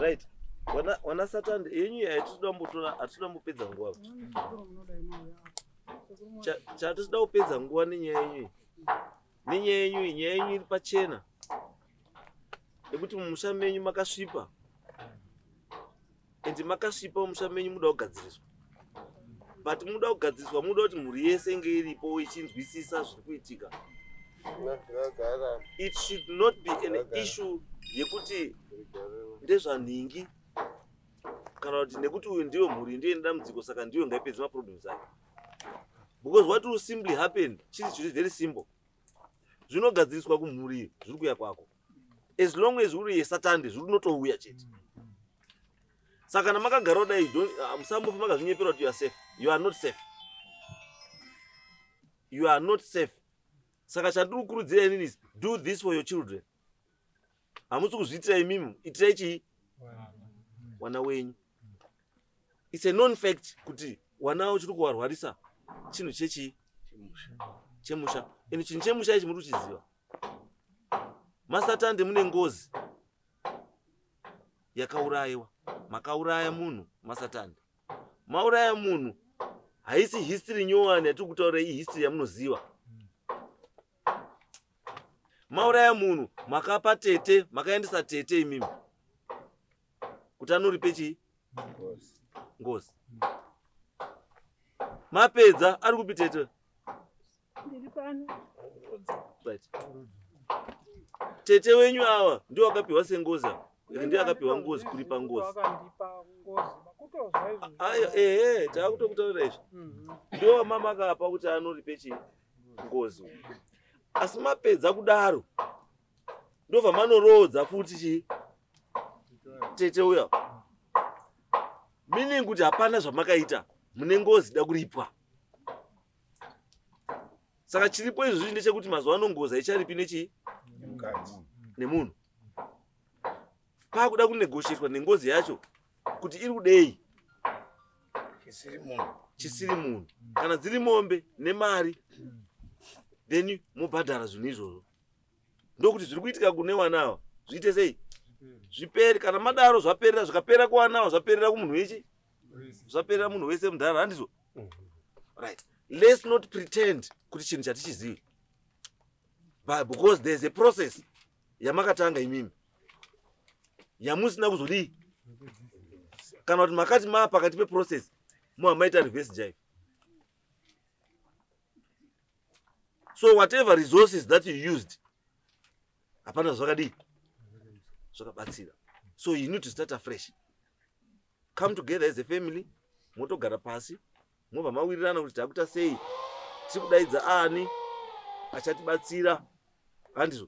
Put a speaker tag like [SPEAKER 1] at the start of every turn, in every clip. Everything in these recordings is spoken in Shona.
[SPEAKER 1] Right, wana Satani yenyu hatitoda kumbotora, hatitoda kumbopedza nguva. Chatosida kupedza nguva nenyaya yenyu, nenyaya yenyu. Nyaya yenyu iri pachena nekuti mumusha menyu makasvipa, ende makasvipa mumusha menyu, muda kugadziriswa. But muda kugadziriswa, muda kuti mhuri yese inge iripo ichinzwisisa zviri kuitika. It should not be an issue yekuti ndezvanhingi, kana kuti nekuti uyu ndiyo mhuri, ndiyo ine dambudziko, saka ndiyo ngaipedze maproblems ake. Because what will simply happen, chiri chiri very simple, zvinogadziriswa kumhuri, zviri kuuya kwako. As long as uri yesatande, zviri kunotouya chete. Saka kana makagara kudai, musambofa makazvinyepera kuti you are safe. You are not safe, you are not safe. Saka chandiri kukurudzira inini is do this for your children. Hamusi kuzviitira imimi, itirai chii? Wana wenyu. It's a known fact kuti wana uchiri kuwarwarisa chinhu chechii? Chemusha. Ende chinhu chemusha ichi muri kuchiziva, masatande mune ngozi yakaurayiwa. Makauraya munhu, masatande mauraya munhu. Haisi history nyowani yatiri kutaura, iyi history yamunoziva. Mauraya munhu, makapa tete, makaendesa tete imimi kuti anoripe chii? Ngozi. Mapedza, ari kupi tete?
[SPEAKER 2] Ndiri pano.
[SPEAKER 1] Right, tete wenyu ava ndio akapiwa sengozi ava, ndiye akapiwa ngozi, kuripa ngozi.
[SPEAKER 2] Wakandipa ngozi, makutozwa izvozvo.
[SPEAKER 1] Ayo, ehe, taakutokutaurira izvi. Ndo mama akapa kuti anoripe chii? Ngozi. Asi mapedza kudaro, ndobva manoroodza futi chii? Tete uya. Meaning kuti hapana zvamakaita, mune ngozi da kuripwa. Saka chiripo izvozvi ndechekuti mazuva ano ngozi haicharipi nechii? Nemunhu. Paakuda kunegotiatwa nengozi yacho kuti iri kudei.
[SPEAKER 3] Chisiri munhu.
[SPEAKER 1] Chisiri munhu. Kana dziri mombe nemari, then mobhadhara zvinhu izvozvo, ndokuti zviri kuitika kune wana ava zviite sei? Zviperi. Kana madaro, zvaperera. Zvikapera kuwana ava, zvaperera kumunhu wechi, zvaperera munhu wese mundhara, handizvo? Right, let's not pretend kuti chinhu chatichizivi, but because there's a process yamakatanga imimi yamusina kuzodii, kana kuti makati maa pakati peprocess, muha maita reverse jive. So whatever resources that you used, hapana zvakadii zvakabatsira. So you need to start afresh. Come together as a family, motogara pasi, mobva mawirirana kuti takuita sei, tiri kudaidza ani achatibatsira, handizvo?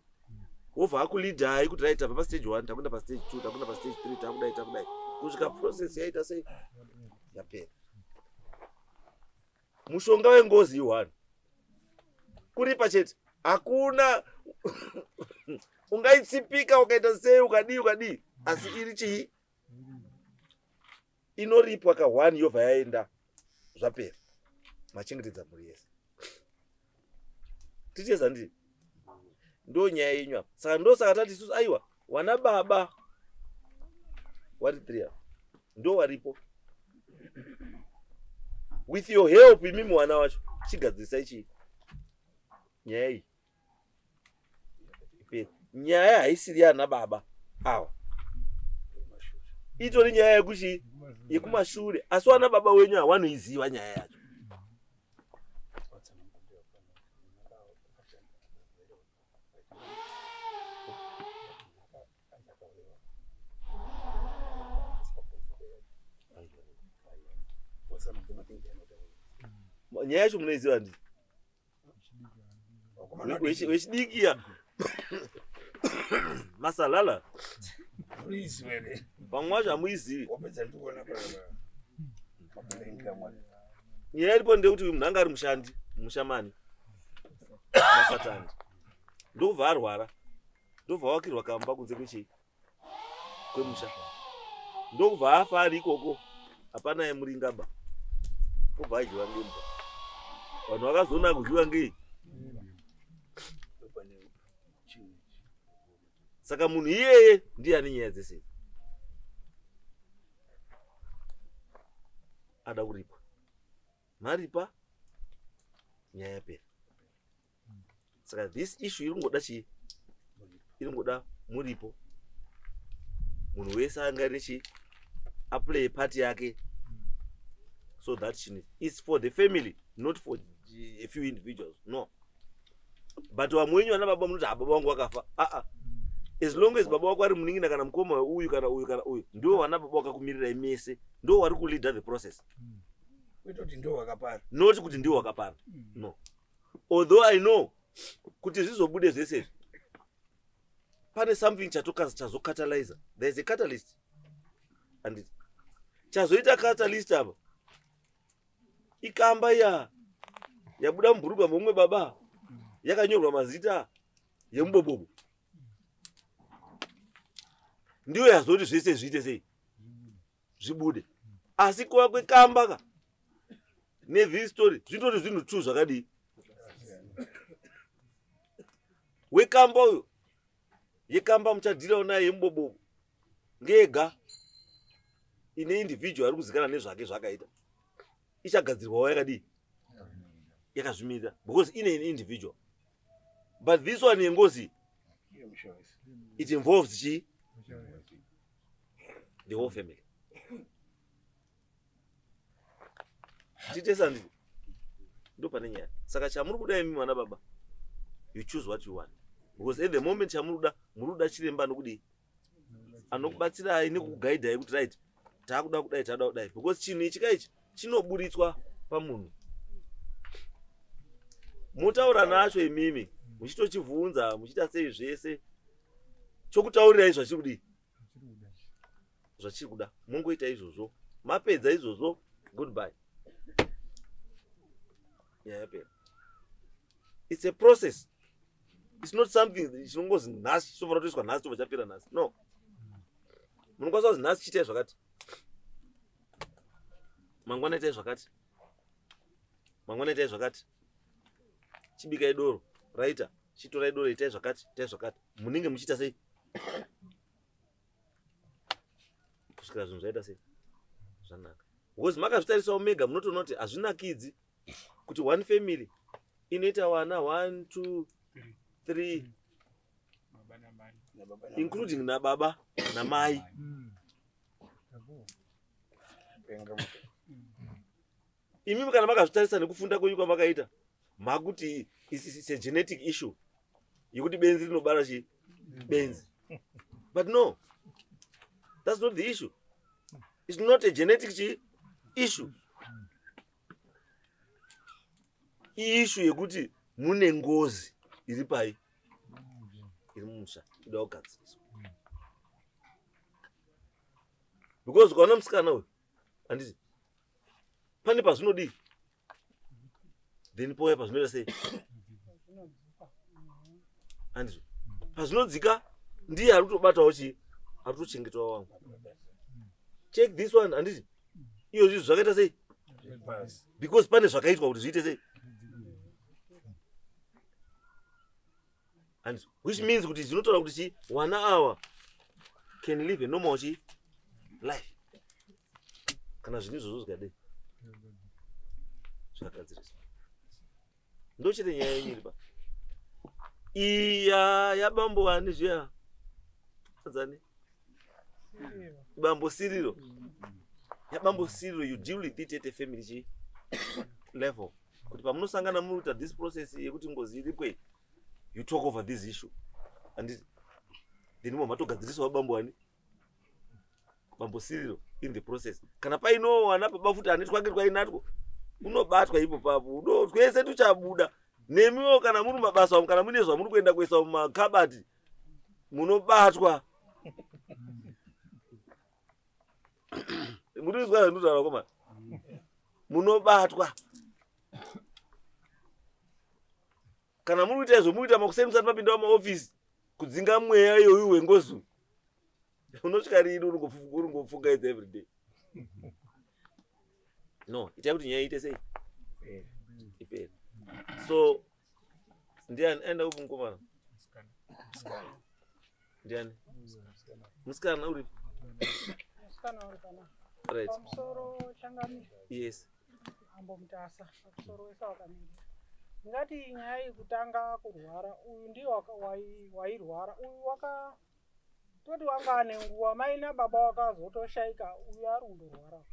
[SPEAKER 1] Wobva akuleadai kuti right, tabva pastage one, takuenda pastage two, takuenda pastage three, takudai, takudai, kusvika process yaita sei? Yapera. Mushonga wengozi i1, kuripa chete. Hakuna ungaitsipika, ukaita sei, ukadii, ukadii, asi iri chii? Inoripwa ka1, yobva yaenda, zvapera, machengetedza mhuri yese. Ticheza ndii, ndo nyaya yenyu apa. Saka ndosaka tati isusu, aiwa, wana baba wari three apa ndo waripo. With your help, imimi wana wacho, chigadzirisai chii? Nyaya iyi ipere. Nyaya haisiri yana baba awa, itori nyaya yekuchi yekumashure, asi wana baba wenyu hawanoiziva nyaya yacho. Nyaya yacho munoiziva, ndi wechidikiya masalala.
[SPEAKER 3] Muiziwere.
[SPEAKER 1] Pamwe wacho hamuizivi.
[SPEAKER 3] Wapedza, ndikuona pabaingira mwana.
[SPEAKER 1] Nyaya iripo ndeyekuti uyu munhu anga ari mushandi mushamani masatani, ndobva arwara, ndobva awakirwa kamba kunze kwechii? Kwemusha. Ndokubva afa ari ikoko, hapana yemuringaba, obva adyiwa ngembwa. Vanhu vakazoona kudyiwa ngei. Saka munhu iyeye ndiye ane nyaya dzese idzi. Ada kuripwa, maripa, nyaya yapera. Saka this issue iri kungoda chii? Iri kungoda muripo. Munhu wese anga nechi aplay part yake, so that chinhu is for the family, not for a few individuals, no. But vamwe wenyu vana baba munoti, "Ha, baba vangu vakafa." Aa, as long as baba wako ari munin'ina kana mukoma weuyu kana uyu kana uyu, ndiwo vana baba vakakumirirai mese, ndo vari kuleada the process.
[SPEAKER 3] Kwete kuti ndo wakapara.
[SPEAKER 1] Not kuti ndiwo wakapara, no. Although I know kuti zvizobude zvese izvi, pane something chazocatalyza. There is a catalyst, and chazoita catalyst apa ikamba iya yabuda mubhurugwa momumwe baba, yakanyorwa mazita yemubobobo. Ndiyo yazoti zvese zviite sei, zvibude. Asi kuva kwekamba ka nethis story zvitori zvinhu two zvakadii. Wekamba uyo, yekamba muchadhirawo naye, yemubobobo ngega ine individual ari kuzikana nezvake zvakaita, ichagadzirwawo yakadii, yakazvimirira, because ine an individual. But this one yengozi, it involves chi the whole family. Titesa ndii, ndo pane nyaya. Saka chamuri kuda imi mwana baba, you choose what you want, because at the moment chamuri kuda, muri kuda chiremba anokudii, anokubatsirai nekuguidai kuti right, taakuda kudai, taakuda kudai, because chinhu ichi kaichi chinoburitswa pamunhu, motaura nacho imimi muchitochibvunza, muchiita sei zvese, chokutaurirai zvachiri kudii, zvachiri kuda. Mongoita izvozvo, mapedza izvozvo, goodbye, nyaya yapera. It's a process. It's not something chinongozi nhasi chinofanira kutoiswa nhasi, chobva chapera nhasi, no. Munokwanisa kuzi nhasi chiitai zvakati, mangwana itai zvakati, mangwana itai zvakati, chibikai doro raita, chitorai doro, itai zvakati, itai zvakati. Munenge muchiita sei kusvikira zvinhu zvaita sei, zvanaka. Because makazvitarisawo mega, munotoona kuti hazvinakidzi kuti one family inoita vana one, two, three, including nababa namai. Imimi kana makazvitarisa nekufunda kwenyu kwamakaita, makuti it's a genetic issue yekuti benzi rinobara chi benzi. But no, that's not the issue. It's not a genetic chi issue. Iissue yekuti mune ngozi iri pai, iri mumusha, ida kugadziriswa. Because ukaona musikana uyu, handiti pane pazvinodii, then pouya pazvinoita sei, handizvo? Pazvinodzika ndiye ari kutobatawo chii, ari kutochengetawo wangu. Check this one, handiti iyo zvinhu zvakaita sei? Because pane zvakaitwa kuti zviite sei, handizvo? Which means kuti zvinotaura kuti chi wana awa can live a normal chi life kana zvinhu izvozvo zvikadei, zvakagadziriswa. Ndochete nyaya yenyu iri pa iya yabambo wani zviya adzani, bambo Siriro. Yabambo Siriro, you deal with it at a family chi level, kuti pamunosangana muri kuita this process yekuti ngozi iripwe, you talk over this issue, handiti? Then mo matogadzirisawo bambo wani, bambo Siriro, in the process. Kana painowo wana baba futi ane twake twainatwo, unobatwa ipo papo, uno twese tuchabuda. Nemiwo kana muri mumabasa umu, kana mune zvamuri kuenda kuisa mumakabati, munobatwa. Muri kuzwa zvandinotaura koma? Munobatwa kana muri kuita izvo, muri kuita makuseni musati mapinda mumaofisi, kudzinga mweya iyoyu wengozi. Unosvika rini uri ngopfungaidza everyday? No, itai kuti nyaya iite sei, ipere. So ndiani aenda kupi mukomana? Ndiani musikana uripi?
[SPEAKER 2] Musikana uri pana.
[SPEAKER 1] Right.
[SPEAKER 2] Pamusoro changamire.
[SPEAKER 1] Yes.
[SPEAKER 2] Ambo Mutasa, pamusoro wese wakamira. Ndingati nyaya yekutanga kurwara, uyu ndiye wairwara, uyu waka toti wanga ane nguva, mai nababa wakazotoshaika, uyu ari kundorwara.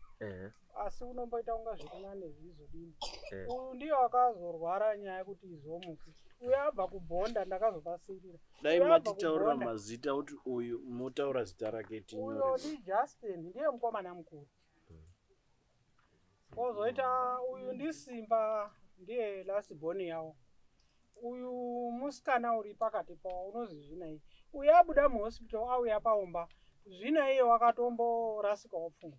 [SPEAKER 2] Asi unomboita kunga zvirinane zvizodini. Uyu ndiye wakazorwara nyaya yekuti izomuki. Uyu abva kubhonda ndakazopasirira.
[SPEAKER 4] Dai
[SPEAKER 2] Uyu abva
[SPEAKER 4] matitaurira
[SPEAKER 2] kubhonda.
[SPEAKER 4] mazita kuti uyu motaura zita rake
[SPEAKER 2] Uyo
[SPEAKER 4] tinyore.
[SPEAKER 2] ndiJustin, ndiye mukomana mukuru. Kozoita uyu ndiSimba, ndiye last born yawo. Uyu musikana uri pakati pawo unozi Zvinai. Uyu abuda muhospital auya paumba. Zvinai wakatomborasikawo pfungwa.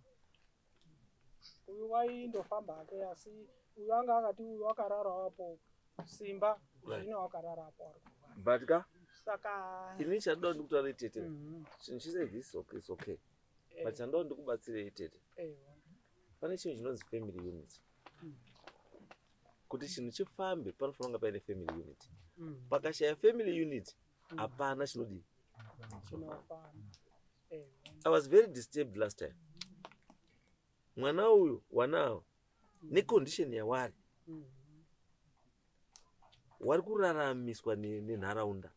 [SPEAKER 2] Uyu waindofamba hake asi uyu anga akati uyu wakarara apo Simba zvino wakarara apo ari kurwara.
[SPEAKER 1] But ka
[SPEAKER 2] Saka
[SPEAKER 1] ini chandoda ndikutaure tete. Chinhu chise this okay, it's okay. But chandoda ndikubatsirei tete. Pane chinhu chinonzi family unit. Kuti chinhu chifambe panofanira kunge paine family unit. Pakashaya family unit hapana chinodii.
[SPEAKER 2] Chinofamba.
[SPEAKER 1] I was very disturbed last time. Mwana uyu wanawo necondition yawari wari kuraramiswa nenharaunda,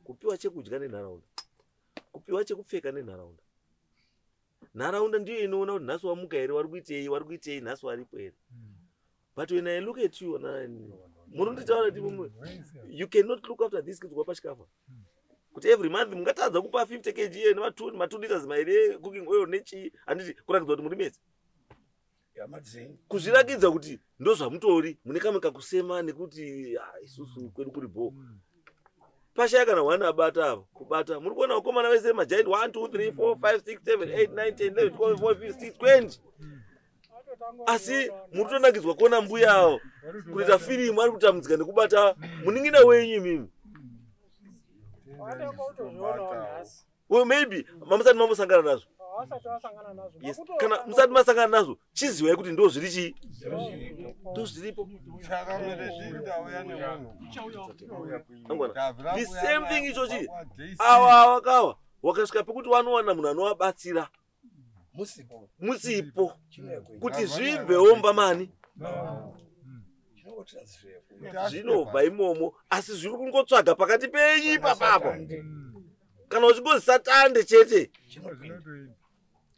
[SPEAKER 1] kupiwa chekudya nenharaunda, kupiwa chekupfeka nenharaunda. Nharaunda ndiyo inoona kuti nhasi wamuka here, wari kuitei, wari kuitei, nhasi waripo here. But when I look at you, munonditaura kuti you cannot look after these kids kuva pachikafu. Kuti every month mungatadza kupa 50 kg nema 2 liters mairi cooking oil nechii, handiti kurakidza kuti muri mese. Kuzvirakidza kuti ndozvamutori mune kamwe kakusema nekuti isusu kwedu kuri bho. Pashaya kana one abata ava kubata muri kuona vakomana vese magiant 1 2 3 4 5 6 7 8 9 10 11 12 14 15 16 20, asi muri kutonakidzwa kuona mbuya avo kuita firimu ari kutambudzika nekubata munin'ina wenyu imimi.
[SPEAKER 2] Watanga kutozvionawo nhasi.
[SPEAKER 1] Well, maybe mamusati mambosangana nazvo.
[SPEAKER 2] Wasati wasangana nazvo.
[SPEAKER 1] Yes. Kana musati masangana nazvo, chizivai kuti ndo zviri chii, ndo zviripo. Angwana. The same thing ichochi, ava wakawa wakasvika pekuti wanowana munhu anovabatsira
[SPEAKER 3] Musipo.
[SPEAKER 1] Musipo.
[SPEAKER 3] Chinoya.
[SPEAKER 1] Kuti zvibvewo mbamani.
[SPEAKER 3] Chinongotransfer.
[SPEAKER 1] Zvinobva imomo, asi zviri kungotsvaga pakati penyu ipapapo. Kana uchingozi satande chete,
[SPEAKER 3] Chinopinda.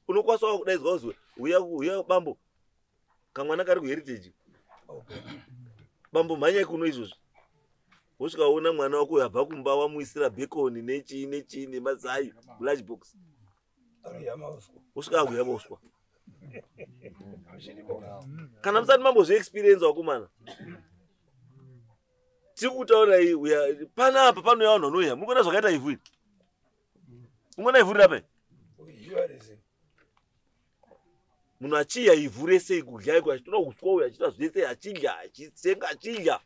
[SPEAKER 1] unokwanisawo kudaidzwa kuzi uya, uya bambo, kamwana kari kuHeritage. Bambo, mhanyai kuno izvozvi. Wosvika woona mwana wako uyo abva kumba, wamuisira bacon nechii nechii nemazai mulunch box.
[SPEAKER 3] Anoya mauswa.
[SPEAKER 1] Wosvika akuya mauswa.
[SPEAKER 3] Zviripo.
[SPEAKER 1] Kana musati mambozviexperience, wakomana, tiri kutaurai uya panapa panouya vanhu vanouya. Muri kuona zvakaita ivhu iri, ungoona ivhu riri apa.
[SPEAKER 3] Uyiwarese.
[SPEAKER 1] Munhu achiya ivhu rese kudya iko, achitora uswa uyu, achiita zvese, achidya, achitsenga, achidya,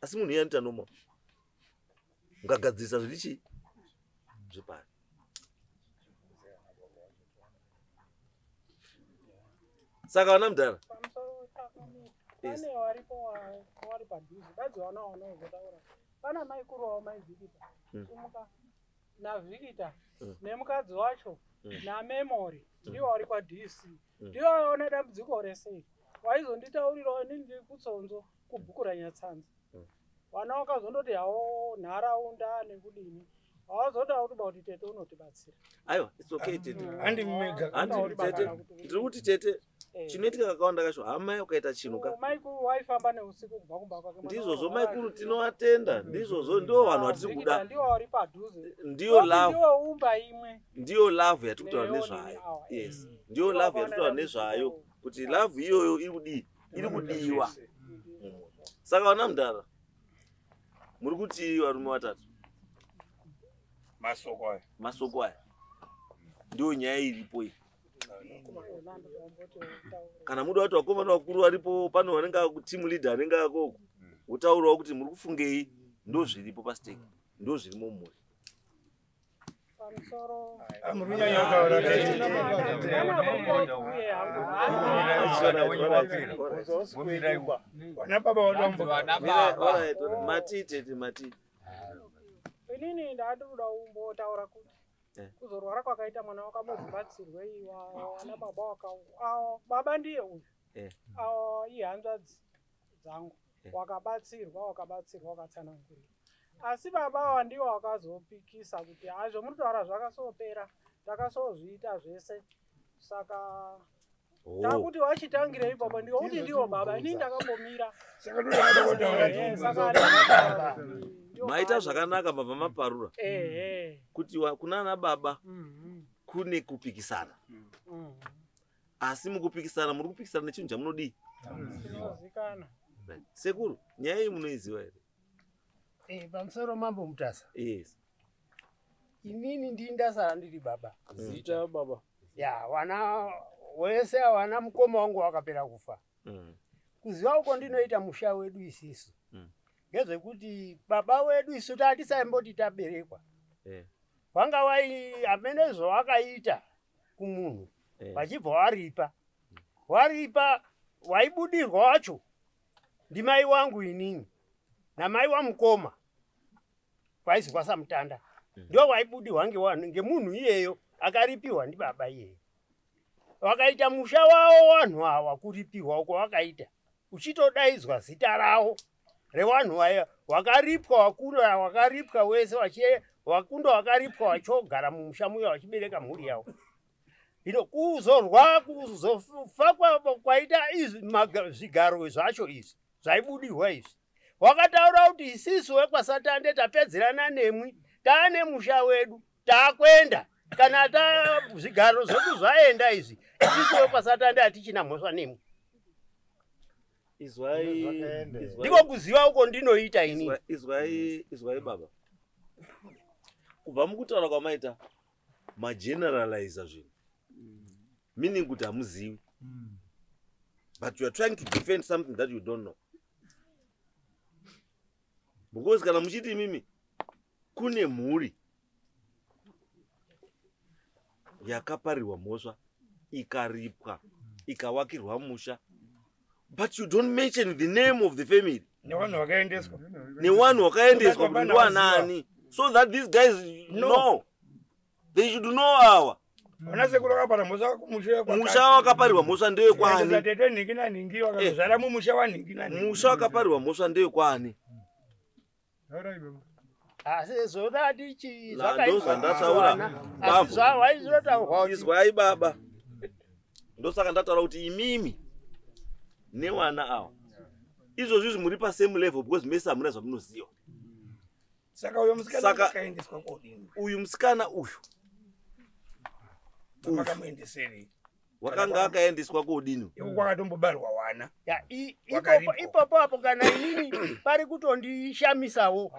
[SPEAKER 1] asi munhu iye anoita normal. Mukagadzirisa zviri chii zvepari. Saka vana mudhara.
[SPEAKER 2] Pamusoro chakamira.
[SPEAKER 1] Yes.
[SPEAKER 2] Pane varipo vari padhuze badzi vana vanozotaura pana maikuru wavo mai Vikita. Sumuka naVikita nemukadzi wacho naMemory ndivo vari kwaDC. Ndivo vaona dambudziko rese. Waizonditaurirawo inini ndiri kuTsonzo kubhuku raNyatsanza. Vana vakazondoti hawo nharaunda nekudini, havazoda kuti ba kuti tete unotibatsira.
[SPEAKER 1] Aiwa, it's okay tete.
[SPEAKER 3] Handi mega.
[SPEAKER 1] Handi tete, ndiri kuti tete, chinoitika kakawanda kacho, hama ukaita chinhu ka
[SPEAKER 2] Maikuru waifamba neusiku kubva kumba kwake. Mwana
[SPEAKER 1] Ndizvozvo.
[SPEAKER 2] warwara.
[SPEAKER 1] Maikuru tinovatenda, ndizvozvo, ndo vanhu vatiri kuda.
[SPEAKER 2] Ndivo vari padhuze.
[SPEAKER 1] Ndiyo love.
[SPEAKER 2] Ndiwo umba imwe.
[SPEAKER 1] Ndiyo love yatiri kutaura
[SPEAKER 2] Neyo
[SPEAKER 1] nezvayo.
[SPEAKER 2] nini awa,
[SPEAKER 1] Yes, ndiyo love yatiri kutaura nezvayo, kuti love iyoyo iri kudii, iri kudiwa. Saka vana mudhara, muri kuti varume vatatu.
[SPEAKER 3] Masoko aya.
[SPEAKER 1] Masoko aya ndiyo nyaya iripo iyi. Kana muda kuti vakomana vakuru varipo pano, vanenge team leader anenge akoko, wotaurawo kuti muri kufungei, ndo zviripo pastake, ndo zvirimo mumhuri.
[SPEAKER 2] Pamusoro.
[SPEAKER 3] Muri kunyanya kutaura tete.
[SPEAKER 2] Uye hangu.
[SPEAKER 3] Vana baba vadombo.
[SPEAKER 1] Mati tete, mati.
[SPEAKER 2] Inini ndati kuda kumbotaura kuti Kuzorwara kwakaita mwana wakambozibatsirwei wana baba waka baba ndiye uyu. Ihanzvadzi dzangu. Wakabatsirwa wakabatsirwa wakatsanangurira. Asi baba ava ndivo wakazopikisa kuti hazvo muri kutaura zvakasopera takasozviita zvese saka takuti wachitangira ipapo ndikokuti ndiwo baba inini ndakambomira.
[SPEAKER 3] Saka ndoda kutaura.
[SPEAKER 2] Saka
[SPEAKER 1] maita zvakanaka mabva maparura kuti kunana baba kune kupikisana. Asi mukupikisana muri kupikisana nechinhu chamunodii?
[SPEAKER 2] Chinozikana.
[SPEAKER 1] Sekuru, nyaya iyi munoiziva here?
[SPEAKER 5] Pamusoro Mambo Mutasa.
[SPEAKER 1] Yes.
[SPEAKER 5] Inini ndini ndasara ndiri baba.
[SPEAKER 4] Zita baba.
[SPEAKER 5] Ya, wana wese wana mukoma wangu wakapera kufa. Kuziva uko ndinoita musha wedu isisu. Ngezvekuti baba wedu isu tatisaimboti taberekwa. Wanga wai amene zvawakaita kumunhu. Vachibva waripa. Waripa waibudirwa wacho. Ndimai wangu inini. Namai wamukoma. Kwaizwi kwaSamutanda. Ndio waibudirwa ngemunhu iyeyo akaripiwa ndibaba iyeyo. Wakaita musha wavo wanhu awa kuripiwa uko wakaita. Uchitodaidzwa zita rawo rewanhu vaya wakaripwa wakunda wakaripwa wese wakunda wakaripwa wachogara mumusha muya wachibereka mhuri yavo. Hino kuzorwa kuzofa kwaita izvi zvigaro zvacho izvi zvaibudirwa izvi. Wakataura kuti isisu wekwaSatande tapedzerana nemwi taane musha wedu taakuenda kana ta zvigaro zvedu zvaenda izvi isisu wekwaSatande hatichina mhosva nemwi. Ndiko kuziva uko ndinoita ini.
[SPEAKER 1] Izwai baba. Kubva mukutaura kwamaita mageneralizer zvinhu. Meaning kuti hamuzivi. But you are trying to defend something that you don't know. Because kana muchiti imimi kune mhuri yakaparirwa mhosva ikaripwa ikawakirwa musha, but you don't mention the name of the family.
[SPEAKER 3] Nevanhu vakaendeswa.
[SPEAKER 1] Nevanhu vakaendeswa kuti ndiwanani, so that these guys know. They should know our.
[SPEAKER 3] Vana sekuru vakapara mhosva kumusha kwakati.
[SPEAKER 1] Musha wakaparirwa mhosva ndewekwani.
[SPEAKER 3] Tete nhingi nanhingi vakazara mumusha wanhingi nanhingi.
[SPEAKER 1] Musha wakaparirwa mhosva ndewekwani.
[SPEAKER 5] Asi zvodati chi
[SPEAKER 1] zvakaitwa.
[SPEAKER 5] Asi zvawaizotaurwa.
[SPEAKER 1] Izwai baba. Ndosaka ndataura kuti imimi newana awa. Izvozvi izvi muri pa same level because mese hamuna zvamunoziva.
[SPEAKER 3] Saka uyu musikana akaendeswa kodini?
[SPEAKER 1] Uyu musikana uyu.
[SPEAKER 3] Makamuendeserei?
[SPEAKER 1] Wakanga akaendeswa kodini?
[SPEAKER 3] Iko kwakatombobarwa wana.
[SPEAKER 5] Ya, ipopo apo kana inini pari kutondishamisawo.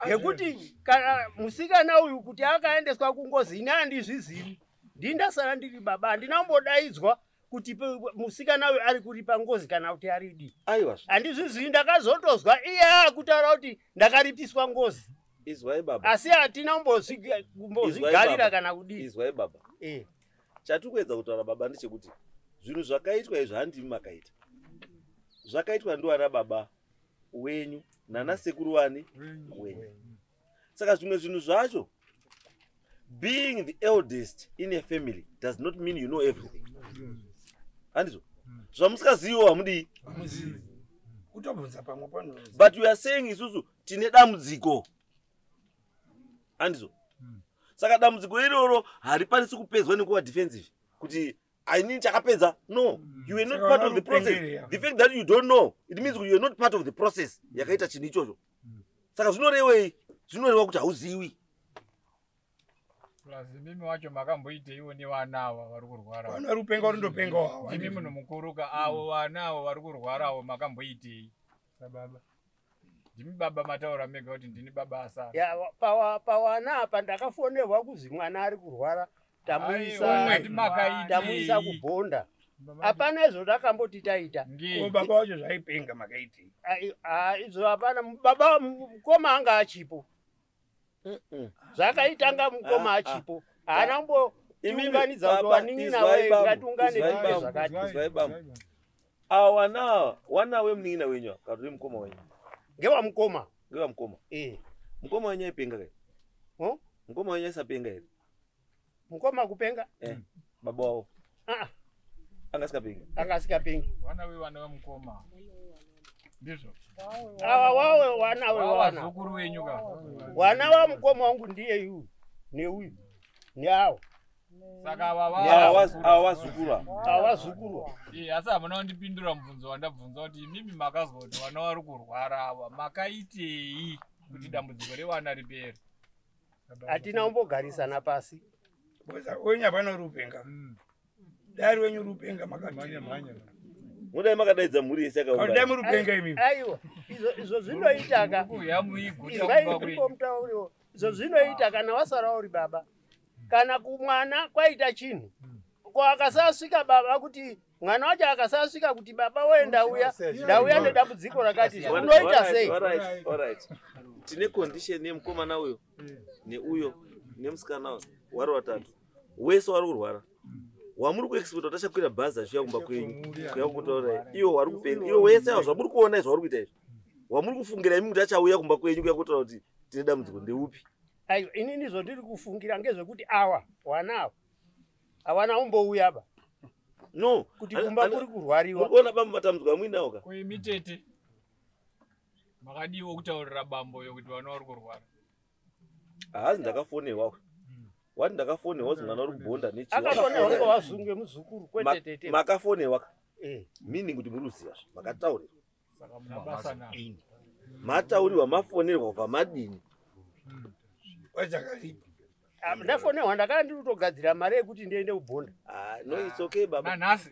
[SPEAKER 5] Ngekuti kana musikana uyu kuti akaendeswa kungozi ini handizvizivi. Ndindasara ndiri baba, handina kumbodaidzwa kuti musikana uyu ari kuripa ngozi kana kuti aridi.
[SPEAKER 1] Aiwa.
[SPEAKER 5] Handizvizivi, ndakazotozwa iye akutaura kuti ndakaripiswa ngozi.
[SPEAKER 1] Izwai baba.
[SPEAKER 5] Asi hatina kumbozvigarira kana kudii.
[SPEAKER 1] Izwai baba. Chatikuedza kutaura baba ndechekuti zvinhu zvakaitwa izvi handimi makaita. Zvakaitwa ndiwana baba wenyu nana sekuru wani wenyu. Saka zvimwe zvinhu zvacho, being the eldest in a family does not mean you know everything. Handizvo? Zvamusikaziviwo hamudii?
[SPEAKER 3] Hamuzivi. Kutobvunza pamwe pano.
[SPEAKER 1] But we are saying isusu tine dambudziko. Handizvo? Saka dambudziko iroro harikwanisi kupedzwa nekuva defensive kuti inini chakapedza. No, you were not part of the process. The fact that you don't know, it means you were not part of the process yakaita chinhu ichocho. Saka zvinorevei? Zvinoreva kuti hauziwi.
[SPEAKER 6] Plus mimi wacho makamboiteiwo nevana ava vari kurwara.
[SPEAKER 3] Vana vari kupenga varindopenga ava.
[SPEAKER 6] Ndimi munhu mukuruka avo vana avo vari kurwara avo makamboitei?
[SPEAKER 3] Sababa.
[SPEAKER 6] Ndimi baba mataura mega kuti ndini baba asara.
[SPEAKER 5] Ya, pawana apa ndakafonerwa kuzi mwana ari kurwara tamuisa kubhonda. Hapana izvo takamboti taita.
[SPEAKER 3] Baba wacho zvaipenga makaitei?
[SPEAKER 5] Izvo hapana, baba mukoma anga achipo. Zvakaitanga mukoma achipo. Haana kumbotiunganidza kuti wanin'ina waye ngatiungane tiite zvakati.
[SPEAKER 1] Izwai baba. Awana wana wemunin'ina wenyu kana kuti mukoma wenyu.
[SPEAKER 5] Ngewamukoma.
[SPEAKER 1] Ngewamukoma. Mukoma wenyu aipenga kai? Mukoma wenyu aisapenga here?
[SPEAKER 5] Mukoma kupenga?
[SPEAKER 1] Baba wavo.
[SPEAKER 5] Ah.
[SPEAKER 1] Anga asikapengi.
[SPEAKER 5] Anga asikapengi.
[SPEAKER 6] Vana vevana vamukoma. Ndizvo.
[SPEAKER 5] Ava wawe wana wewana.
[SPEAKER 6] Vazukuru venyu ka.
[SPEAKER 5] Wana wa mukoma wangu ndiye yuyu neuyu neawo.
[SPEAKER 6] Saka ava
[SPEAKER 1] Ava vazukuru ava.
[SPEAKER 5] Ava vazukuru.
[SPEAKER 6] Asi hamuna kundipindura mubvunzo wandabvunza kuti imimi makazwa kuti vana vari kurwara ava makaitei kuti dambudziko revana ripere?
[SPEAKER 5] Hatina kumbogarisana pasi.
[SPEAKER 3] Wenyu hapana rupenga. Dai wenyu rupenga makati.
[SPEAKER 1] Mudai makadaidza mhuri yese yakaungana.
[SPEAKER 3] Dai murupenga imimi.
[SPEAKER 5] Aiwa, izvo zvinoita ka. Izvo izvo zvinoita kana wasara uri baba. Kana kumwana kwaita chinhu. Ko akasasvika baba kuti mwana wacho akasasvika kuti baba woye ndauya, ndauya nedambudziko rakati. Unoita sei?
[SPEAKER 1] Alright, alright. Tine condition yemukomana uyo neuyo nemusikana uyo wari watatu. Wese wari kurwara. Wamuri kuexpecta kuti achakwira bhazi achiuya kumba kwenyu kuya kutaura iwo wari kupenga iwo wese awo zvamuri kuona izvo vari kuita izvi wamuri kufungira imi kuti achauya kumba kwenyu kuya kutaura kuti tine dambudziko ndeupi?
[SPEAKER 5] Aiwa, inini zvondiri kufungira ngezvekuti awa wanawo hawana umbouya ba.
[SPEAKER 1] No,
[SPEAKER 5] kuti kumba kuri kurwariwa.
[SPEAKER 1] Muri kuona bamba matambudziko amuinawo ka?
[SPEAKER 6] Ko imi tete makadiwo kutaurira bambo yo kuti vana vari kurwara?
[SPEAKER 1] Haazi ndakafonerwa. Wati ndakafonerwa kuti mwana uri kubhonda nechi.
[SPEAKER 5] Akafonerwa ngo wazunge muzukuru kwete tete.
[SPEAKER 1] Makafonerwa. Meaning kuti muri kuziva makataurirwa.
[SPEAKER 6] Saka mabasa na.
[SPEAKER 1] Mataurirwa mafonerwa kubva madini.
[SPEAKER 3] Wachakaripa.
[SPEAKER 5] Ndafonerwa ndakanga ndiri kutogadzira mari yekuti ndiende kubhonda.
[SPEAKER 1] Ah, no it's okay baba.
[SPEAKER 6] Nanhasi.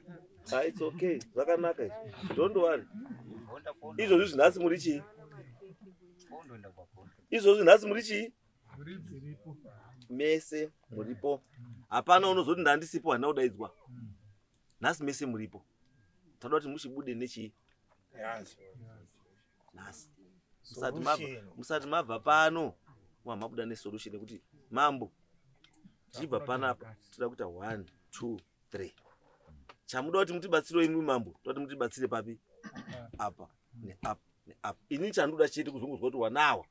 [SPEAKER 1] Ah, it's okay. Zvakanaka izvi. Don't worry. Izvozvi nhasi muri chii? Izvozvi nhasi muri chii? Mese muripo. Hapana unozoti ndandisipo handina kudaidzwa. Nhasi mese muripo. Tinoda kuti muchibude nechii? Nhasi. Musati mabva pano. Mabuda nesolution yekuti mambo tichibva panapa toda kuita 1 2 3. Chamuda kuti mutibatsire imwi mambo, toda kuti mutibatsire papi? Apa neapa neapa. Ini chandoda chete kuzongozwa kuti wanawa.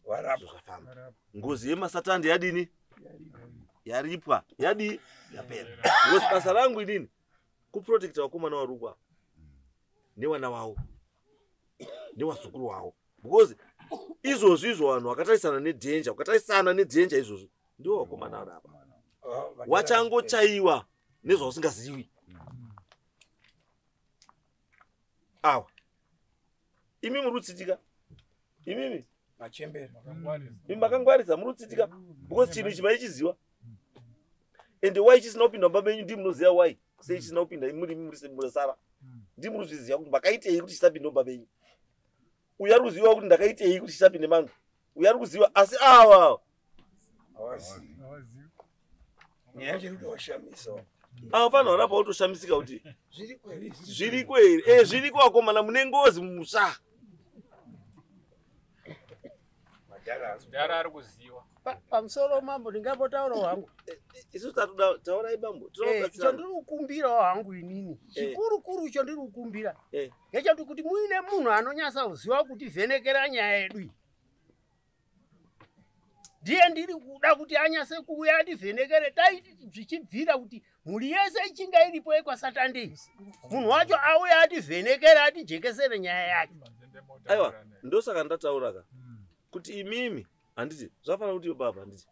[SPEAKER 1] Zvakafamba. Ngozi yemasatandi yadini? Yaripwa. Yadi? Yapera. Ngozi basa rangu inini kuprotecta vakomana varukwa nevana vavo nevazukuru vavo. Because izvozvo izvo vanhu vakatarisana nedhenja, vakatarisana nedhenja izvozvo ndivo vakomana vari apa. Wachangochaiwa nezvausingazivi. Awa. Imi muri kutsitika. Imimi
[SPEAKER 3] machembere.
[SPEAKER 1] Imi makangwarisa muri kutsitika because chinhu ichi maichiziva. Ende why chisina kupinda mumba menyu ndimi munoziva why. Sei chisina kupinda muri murisara. Ndimi muri kuzviziva kuti makaitei kuti chisapinde mumba menyu. Uyu ari kuziva kuti ndakaitei kuti chisapinde mangu. Uyu ari kuziva asi awa.
[SPEAKER 3] Nyaya yacho inotoshamisa.
[SPEAKER 1] Ava vanhu varapa votoshamisika kuti zviriko here? Zviriko vakomana mune ngozi mumusha.
[SPEAKER 6] Dhara ari kuziva.
[SPEAKER 5] Pamusoro mambo ndingambotaurawo hangu.
[SPEAKER 1] Isusu tatoda taurai bambo.
[SPEAKER 5] Chandiri kukumbirawo hangu inini. Chikuru kuru chandiri kukumbira. Ngechekuti kuti muine munhu anonyasa kuziva kuti vhenekera nyaya yedu iyi. Ndiye ndiri kuda kuti anyase kuuya ativhenekere taiti zvichibvira kuti mhuri yese ichinga iripo yekwaSatandei. Munhu wacho auya ativhenekere atijekesere nyaya yake.
[SPEAKER 1] Aiwa, ndosaka ndataura ka. Kuti imimi handiti zvafanira kuti baba handiti.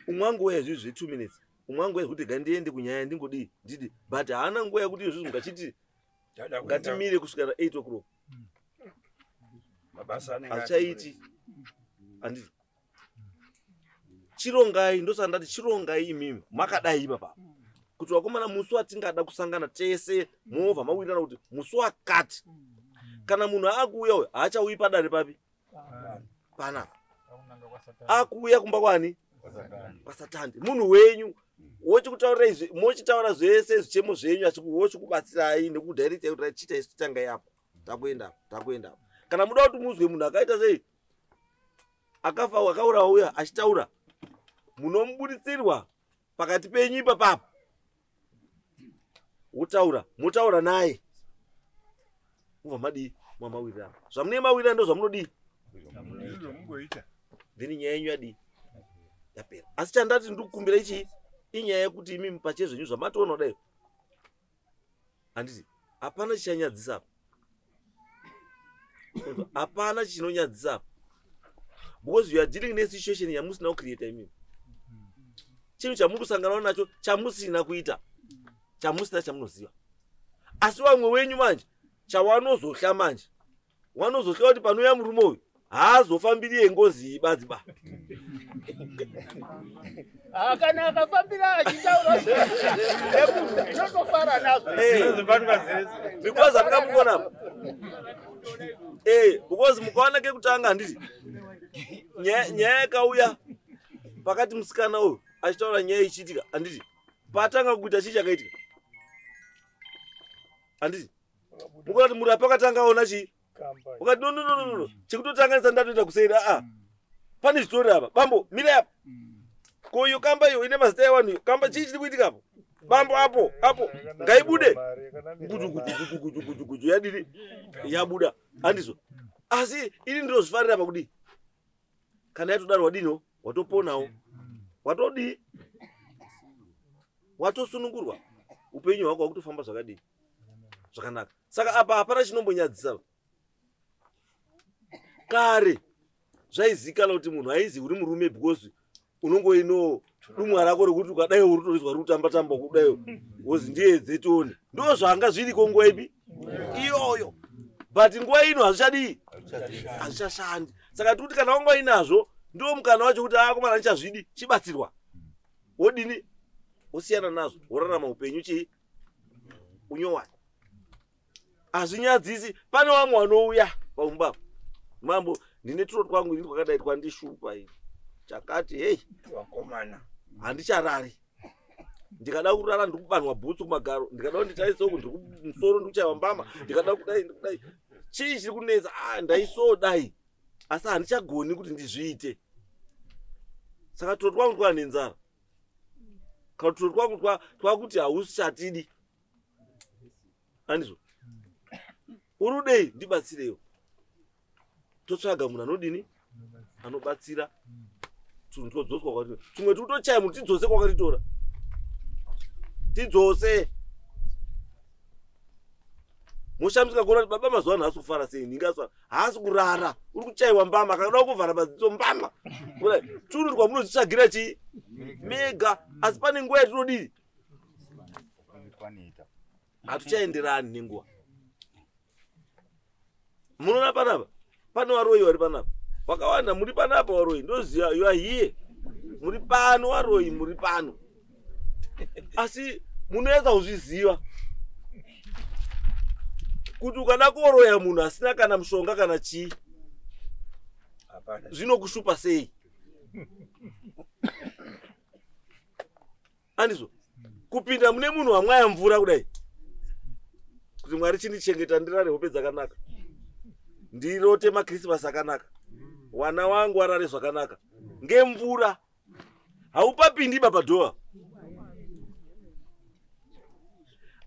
[SPEAKER 1] Umwe wangu uya izvi zve 2 minutes. Umwe wangu uya kuti gandiende kunyaya ndingodii ndidi but haana nguva yekuti izvi ngachiti ngatimire kusvika 8 o'clock.
[SPEAKER 3] Mabasa anenge
[SPEAKER 1] achaiti. Handiti. Chirongai ndosaka ndati chirongai imimi makadai ipapa. Kuti vakomana musi watingada kusangana tese movha mawirirana kuti musi wakati. Kana munhu akuuya uyu haachauyi padare papi? Panapa. Akuuya kumba kwani? KwaSatandi. Munhu wenyu wochikutaurira izvi, mochitaura zvese zvichemo zvenyu wochikubatsirai nekudirecta kuti chiita isu tangai apa. Takuenda apa, takuenda apa. Kana muda kuti muzwe munhu akaita sei? Akafa akaurawa uya achitaura. Munomubuditsirwa pakati penyu ipapapo. Wotaura, motaura naye. Mubva madii? Mwamawirirana. Zvamune mawirirana ndo zvamunodii? Then nyaya yenyu yadii? Yapera. Asi chandati ndikukumbira ichi inyaya yekuti imi mupache zvenyu zvamatoona kudai. Handiti hapana chichanyadzisa apa. Hapana chinonyadzisa apa. Because you are dealing ne situation yamusina kucreata imimi. Chinhu chamuri kusangana nacho chamusina kuita. Chamusina chamunoziva. Asi vamwe wenyu manje chawanozohla manje. Wanozohla kuti panouya murume uyu haazofambiri yengozi badzi ba.
[SPEAKER 5] Kana akafambira achitaura zvemunhu tinotofara nazvo.
[SPEAKER 1] Because andingamukona apa. Because mukaona kekutanga handiti nyaya yakauya pakati musikana uyu achitaura nyaya ichiitika handiti patanga kuita chii chakaitika handiti mukaona kuti murapi akatanga aona chii ukati no no no no chekutotanganisa ndatoita kuseri a pane zvitori apa bambo mira apa ko iyo kamba iyo ine mazita evanhu iyo kamba chii chiri kuitika apo bambo apo apo ngaibude guju guju guju guju guju guju yadini yabuda handizvo asi ini ndinozvifarira pakudii kana yatodaro wadiniwo watoponawo watodii watosunungurwa upenyu hwako hwakutofamba zvakadii zvakanaka. Saka apa hapana chinombonyadzisa. Kare zvaizikanwa kuti munhu aizi uri murume because unongoino dumwa rako rekuti ukadai uri kutorizwa riri kutamba tamba kudai wozi ndiedze tione. Ndo zvanga zviriko nguva ipi iyoyo. But nguva ino hazvichadii hazvichashandi. Saka tikuti kana wanga uinazvo ndiwo mukana wacho kuti akomana ndichazvidi chibatsirwa. Wodini wosiyana nazvo worarama upenyu chii unyowani. Hazvinyadzisi. Pane vamwe vanouya paumba mambo ndine turo twangu ini twakadai twandishupa ini chakati hei
[SPEAKER 3] vakomana
[SPEAKER 1] handicharari ndikada kurara ndikubanwa bhutsu kumagaro ndikada kuti nditaiso uku ndikumusoro ndikuchaiwa mbama ndikada kudai ndikudai chii chiri kunetsa ndaisodai asi handichagoni kuti ndizviite. Saka turo twangu twa nenzara kana turo twangu twakuti hausichatidi handizvo urudei ndibatsirewo totsvaga munhu anodini anobatsira tunhu twodzoswa kwatiri tumwe tikutochaya munhu tidzose kwakatitora tidzose. Mushamisika kuona kuti baba mazuva ano haasi kufara sei ningaswa haasi kurara uri kuchaiwa mbama akada kuvhara madziso mbama tunhu twamunozvitsvagira chii mega. Asi pane nguva yatinodii hatichaenderani nenguva. Munoona panapa pane varoyi vari panapa vakawanda muri panapa varoyi ndoziva you are here muri pano varoyi muri pano asi munoedza kuzviziva kuti ukada kuoroya munhu asina kana mushonga kana chii zvinokushupa sei andizvo kupinda mune munhu wamwaya mvura kudai kuti Mwari chindichengeta ndirare hope dzakanaka ndirote makrisimasi akanaka wana wangu warare zvakanaka ngemvura haupapindi papadhoa.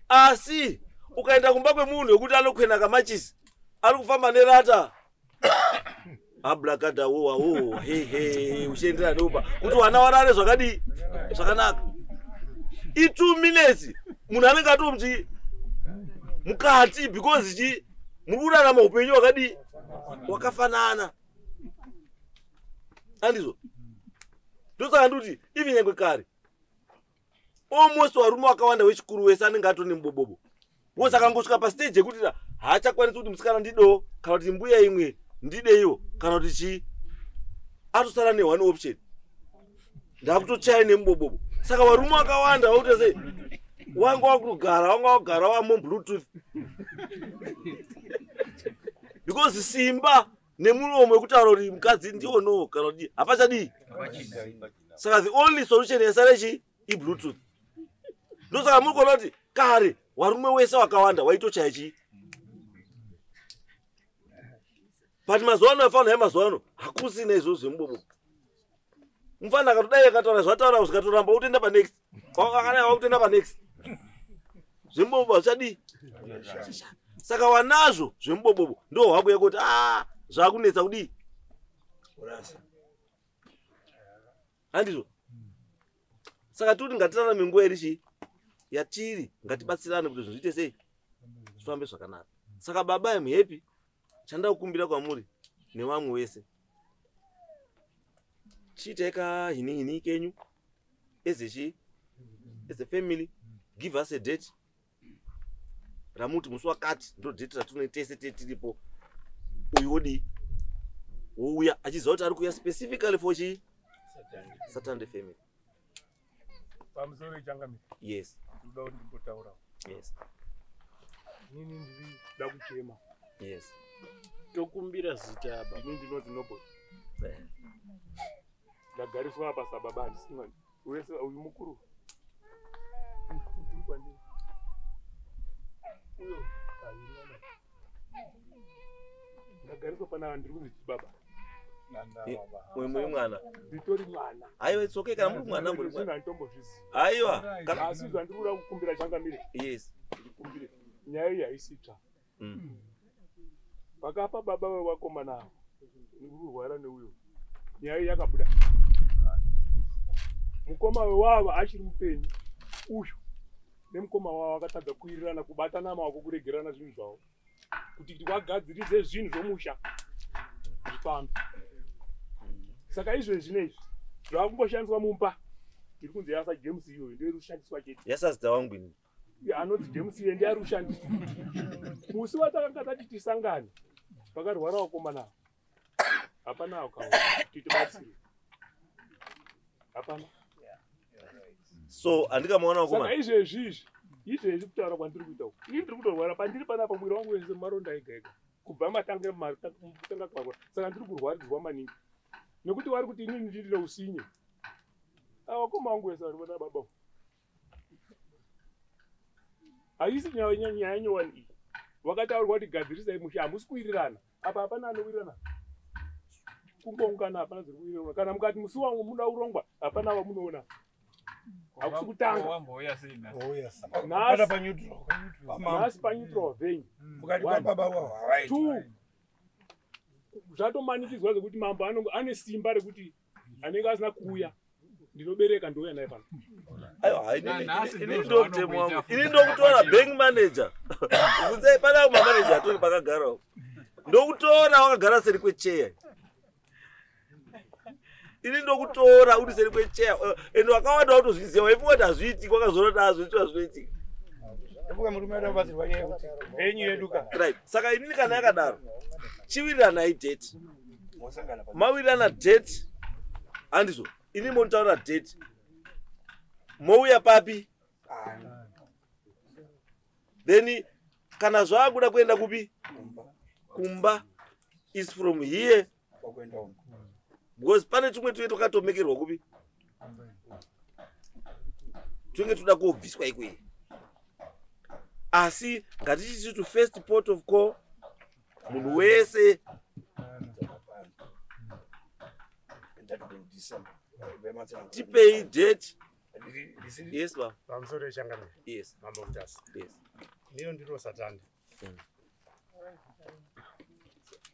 [SPEAKER 1] Asi ukaenda kumba kwemunhu wekuti anokwena kamachisi ari kufamba nerata ablakada wowa wowa hehe uchienderana neupa kuti wana warare zvakadii zvakanaka i2 minutes munhu anenge atomuti mukati because chi muri kurarama upenyu hwakadii wakafanana andizvo. Ndosaka ndikuti even nyangwe kare almost varume vakawanda wechikuru wese anenge atone mubobobo because akangosvika pastage yekuti haachakwanisi kuti musikana ndidewo kana kuti mbuya imwe ndideiwo kana kuti chii atosara ne1 option ndakutochaya nemubobobo. Saka varume vakawanda vakuita sei wanga wakugara wanga wakugara wamo bluetooth because simba nemuromo wekutaura kuti mukadzi ndiono kana kuti hapachadii. Saka the only solution yasara chii ibluetooth. Ndosaka muri kuona kuti kare varume wese wakawanda waitochaya chii but mazuva ano afanira yemazuva ano hakusina izvozvo zvemubobo. Mufana akatodai akataura zvataura zvikatoramba wotoenda panext akadai wakutoenda panext zvemubobo hazvichadii. Saka wanazvo zvemubobobo ndo hwakuya kuti zvakunetsa kudii Handizvo? Saka toti ngatirarame nguva iri chii yatiri, ngatibatsirane kuti zvinhu zviite sei, zvifambe zvakanaka. Saka baba, am happy. Chanda kukumbira kwamuri nevamwe wese, chiitai kahinihini kenyu as a chii, as a family. Give us a date ramuti musi wakati ndo date ratine tese tiripo. Uyu wodii, wouya achiziva kuti ari kuuya specifically for chii, Satande family.
[SPEAKER 7] Pamusoro, ichangamira.
[SPEAKER 1] Yes.
[SPEAKER 7] Ndinoda kuti ndimbotaurawo.
[SPEAKER 1] Yes.
[SPEAKER 7] Inini ndiri kuda kuchema.
[SPEAKER 1] Yes.
[SPEAKER 4] Tokumbira zita baba.
[SPEAKER 7] Ini ndinonzi Nobody. Ndagariswa apa sababa, handisi mwana wese. Uyu mukuru, mukuru kwandiri uyo, kaviri vana. Ndagariswa panapa, ndiri kunzi chibaba.
[SPEAKER 1] Uyu muri mwana?
[SPEAKER 7] Nditori mwana.
[SPEAKER 1] Aiwa, it's okay. Kana muri mwana, muri
[SPEAKER 7] Zvinhu
[SPEAKER 1] mwana.
[SPEAKER 7] handitombozvizivi.
[SPEAKER 1] Aiwa.
[SPEAKER 7] Asi zvandiri kuda kukumbira, changamire, ndikumbire, nyaya iyi haisi tsva. Pakapa baba vevakomana ava nekurwara neuyo, nyaya iyi yakabuda mukoma wewava achiri mupenyu. Uyu nemukoma wavo akatadza kuwirirana, kubatana maoko, kuregerana zvinhu zvavo kuti vagadzirise zvinhu zvomusha zvifambe. Saka izvezvi neizvi zvakungoshandiswa mumba iri kunzi yasa James, iyoyo ndoiri kushandiswa chete.
[SPEAKER 1] Yasazita wangu ini.
[SPEAKER 7] Anonzi James iye ndiye ari kushandiswa. Musi watakanga tati tisangane pakarwara vakomana ava, hapana akaona kuti tibatsire, hapana.
[SPEAKER 1] So handikamaona
[SPEAKER 7] Saka
[SPEAKER 1] wakomana.
[SPEAKER 7] izvezvi izvi, izvezvi kutaura kwandiri kuita uku, ini ndiri kutorwara pandiri panapa, mwiri wangu wese maronda ega ega kubva matanga kutanga kwarwara. Saka ndiri kurwaridzwa maningi nekuti vari kuti inini ndiri usinye. Avakoma vangu vese vari vana baba, haisi nyaya nyaya nyowani iyi. Wakataurwa kuti gadzirisai musha, hamusi kuwirirana. Apa hapana anowirirana, kungoungana, hapana zviri kuwirirana. Kana mukati musi wangu muda urongwa, hapana wamunoona, hakusi kutanga.
[SPEAKER 6] Wambouya sei nhasi?
[SPEAKER 3] Pana paneutral.
[SPEAKER 7] Nhasi paneutral venue.
[SPEAKER 3] Mukati
[SPEAKER 7] One.
[SPEAKER 3] kwababa wavo havaiti.
[SPEAKER 7] Two, zvatomanikidzwa zvekuti mambo ane simba rekuti anenge asina kuuya, ndinobereka ndouya naye pano.
[SPEAKER 1] Aiwa,
[SPEAKER 6] Nanhasi
[SPEAKER 1] ini
[SPEAKER 6] ndozvavanongoita
[SPEAKER 1] ndo mutemo wangu.
[SPEAKER 6] futi.
[SPEAKER 1] Ini ndokutora bank manager. Bvunzai pana mamanager atori pakagarawo. Ndokutora wakagara seri kwecheya. Ini ndokutora uri seri kwecheya. Ende wakawanda watozviziva, waifunga kuti hazviitiki, wakazoona kuti hazviitwa, zvinoitika.
[SPEAKER 3] Ndofunga murume ada kubatsirwa nyaya yekuti venue yedu ka.
[SPEAKER 1] Right. Saka inini kana yakadaro, chiwiriranai date.
[SPEAKER 3] Mosangana pa.
[SPEAKER 1] Mawirirana date, handizvo? Ini monitaura date, mouya papi? Then kana zvaakuda kuenda kupi, kumba, is from here.
[SPEAKER 3] Kwakuenda uko.
[SPEAKER 1] Because pane tumwe tuye twakatomekerwa kupi, tunge toda kobviswa ikweyo. Asi ngatichiti to first port of call, munhu wese.
[SPEAKER 3] That will be in December.
[SPEAKER 1] Tipei date. Yes ba.
[SPEAKER 5] Pamusoro, yechangamire.
[SPEAKER 1] Yes.
[SPEAKER 5] Mambo Mutasa.
[SPEAKER 1] Yes.
[SPEAKER 5] Ndiro ndiro Satande.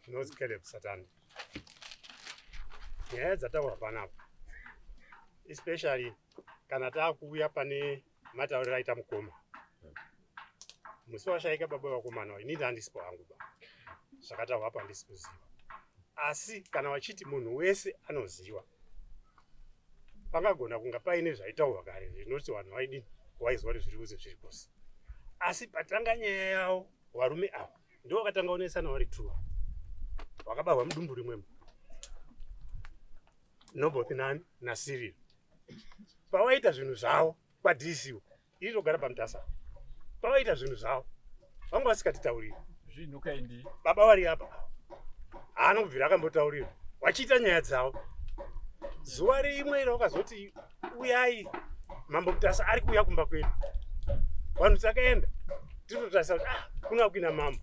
[SPEAKER 5] Ndinonzi Caleb Satande. Nyaya dzataurwa panapa, especially kana taakuuya pane matauriro aita mukoma musi washaika baba vakomana, inini handisipo hangu ba, zvakataurwa apa handisi kuziva. Asi kana vachiti munhu wese anoziva, pangagona kunga paine zvaitaurwa kare zvinoti vanhu vaidini, vaizwa kuti zviri kuzi zviri kuzi. Asi patanga nyaya yavo, varume ava ndo vakatanga kunesana vari two, vakabarwa mudumbu rimwemo, Noboth nani naCyril. Pavaita zvinhu zvavo kwaDC, iri togara paMutasa, pavaita zvinhu zvavo vanga vasikatitauriri.
[SPEAKER 6] Zvinhu kaindi.
[SPEAKER 5] Baba vari apa haana kubvira akambotaurirwa vachiita nyaya dzavo. Zuva rimwe ravakazoti uyai, Mambo Mutasa ari kuuya kumba kwedu, vanhu takaenda tiri kutotarisa kuti ah, kuna kuina mambo.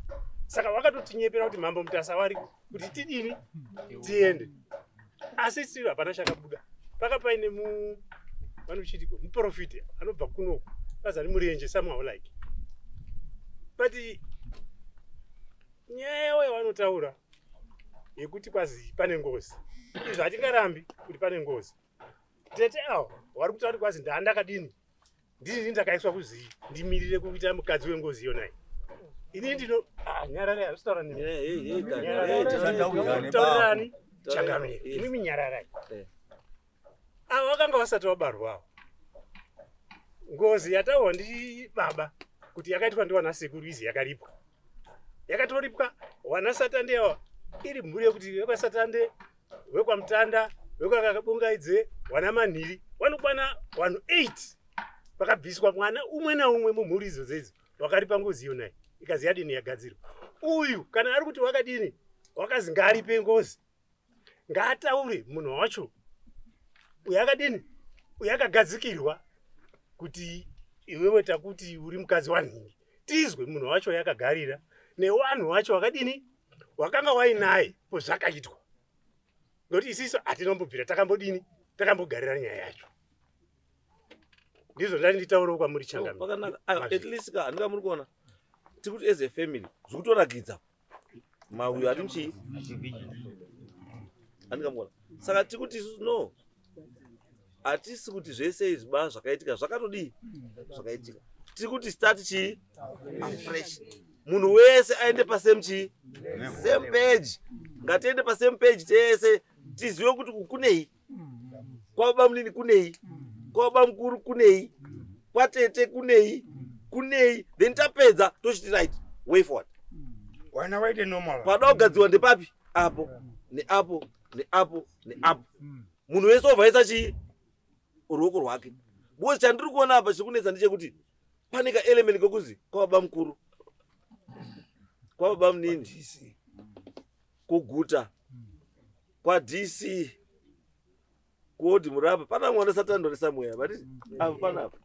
[SPEAKER 5] Saka vakatotinyepera kuti Mambo Mutasa variko, kuti tidini, tiende. Asi tiri hapana chakabuda. Paka paine mu vanochitiko muprofiti anobva kunoku azari murenje, somehow like. But nyaya yavo yavanotaura yekuti kwazi pane ngozi, izvo hatingarambi kuti pane ngozi. Tete avo vari kutaura kuti kwazi ndaandakadini ndini ndakaiswa kuzi ndimirire kuita mukadzi wengozi yonai. Ini ndino nyararai, handisitaura nemi. Changamire, imimi nyararai. Avo vakanga vasati vabarwawo. Ngozi yataurwa ndi baba kuti yakaitwa ndiwana sekuru izi yakaripwa. Yakatoripwa wana Satande ava iri mhuri yekuti vekwaSatande, vekwaMutanda, vekwakabungaidze, wana Manhiri vanokwana vanhu 8 vakabviswa mwana umwe naumwe mumhuri idzodzo idzo vakaripa ngozi yonai ikazi yadini yagadzirwa. Uyu kana ari kuti wakadini wakazi ngaaripe ngozi ngaataure munhu wacho uyu akadini uyu akagadzikirwa kuti iwewe takuti uri mukadzi wanhingi tizwe munhu wacho yakagarira newanhu wacho wakadini wakanga wainaye pozvakaitwa ngekuti isisu hatinombobvira takambodini takambogarira nyaya yacho. Ndizvo ndati nditaurewo kwamuri changamire.
[SPEAKER 1] Pakanaka. At least ka handika muri kuona tiri kuti as a family zviri kutorakidza mauyo ari muchii handika mukuona. Saka tiri kuti isusu no hatisi kuti zvese izvi ba zvakaitika zvakatodii zvakaitika. Tiri kuti start chii afresh. Munhu wese aende pasame chii same page. Ngatiende pasame page tese tizive kuti kunei kwababa munini kunei kwababa mukuru kunei kwatete kunei kunei then tapedza tochiti right way forward.
[SPEAKER 3] Wana waite normal.
[SPEAKER 1] Pada kugadzirwa ndepapi apo neapo neapo neapo. Munhu wese obva aisa chii ruoko rwake. Because chandiri kuona apa chiri kunetsa ndechekuti pane kaelement kekuzi kwababa mukuru kwababa munini kuguta kwaDC kuodhi murapa pana mwana Satani somewhere but apa panapa